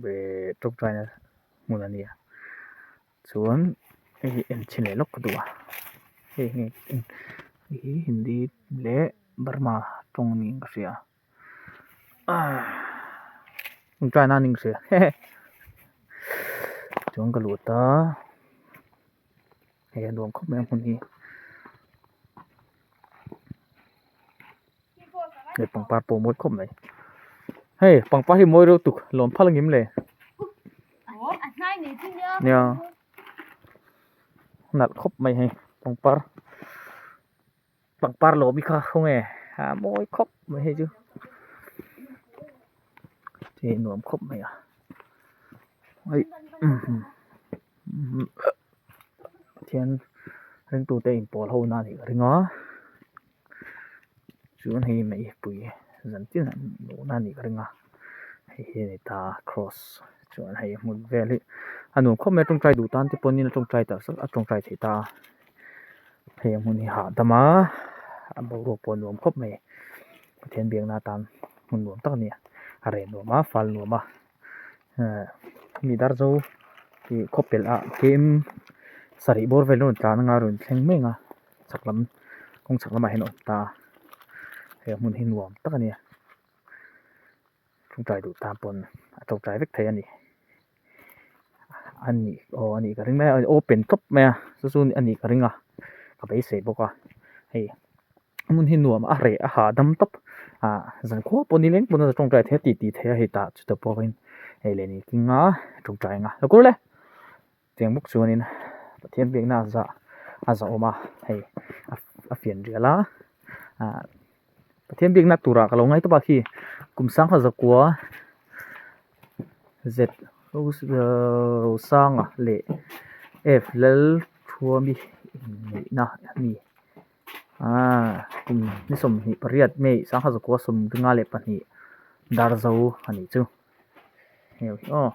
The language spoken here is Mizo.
Ve tawngtaina hmun a nia chuan hei hi en chhin leh lawk ka duh a hei hi hei hi hindi leh burma tawng niin ka hria ahh tawngtaina niin ka hria hehe chuan ka lut a hei a nuam khawp mai a hmun hi. Hei pangpar pawh a mawi khawp mai hei pangpar hi mawi reuh tuk lawm phal angim le nia nalh khawp mai hei pangpar pangpar lawm hi kha khawnge a mawi khawp mai hei chu hei nuam khawp mai a hei Pathian ringtute inpawl ho na anih ka ring a chuan hei meipui zan tin an luh na anih ka ring a hei hi a ni ta cross chuan hei hmun vel hi a nuam khawp mai a tawngtai duh tan te pawhin a tawngtai tak zet a tawngtai thei ta a hei a hmun hi hahdam a a boruak pawh a nuam khawp mai Pathian biakna atan hmun nuam tak a ni a a reh nuam a fal nuam a. Mi Darzo tih khaw pelh ah tlem sarih bawr vel a rawn tlan anga rawn thleng mek a chhak lam kawng chhak lamah hian a awm ta a he hmun hi nuam tak a ni a tawngtai duh tan pawn a tawngtai vek thei a ni a nih aw a nih ka ring mai a open tawp mai a chu chu a nih ka ring a ka beisei bawk a hei. Hmun hi nuam a reh a hahdam tawp ah zankhua pawh nileng pawn a tawngtai thei a tih tih theih a hei tah chutah pawhin hei leh ni king a tawngtai ang a lo kal le tiang bawk chuanin Pathian biakna a zah a zahawm a hei a fian rial a ah Pathian biakna turah ka lo ngai tawp a khi kum sangha zakua z Rosanga leh F Lalthuami inneihna a ni. Aaa kum ni 28 May 1992 Darzo a nih chu hei aw.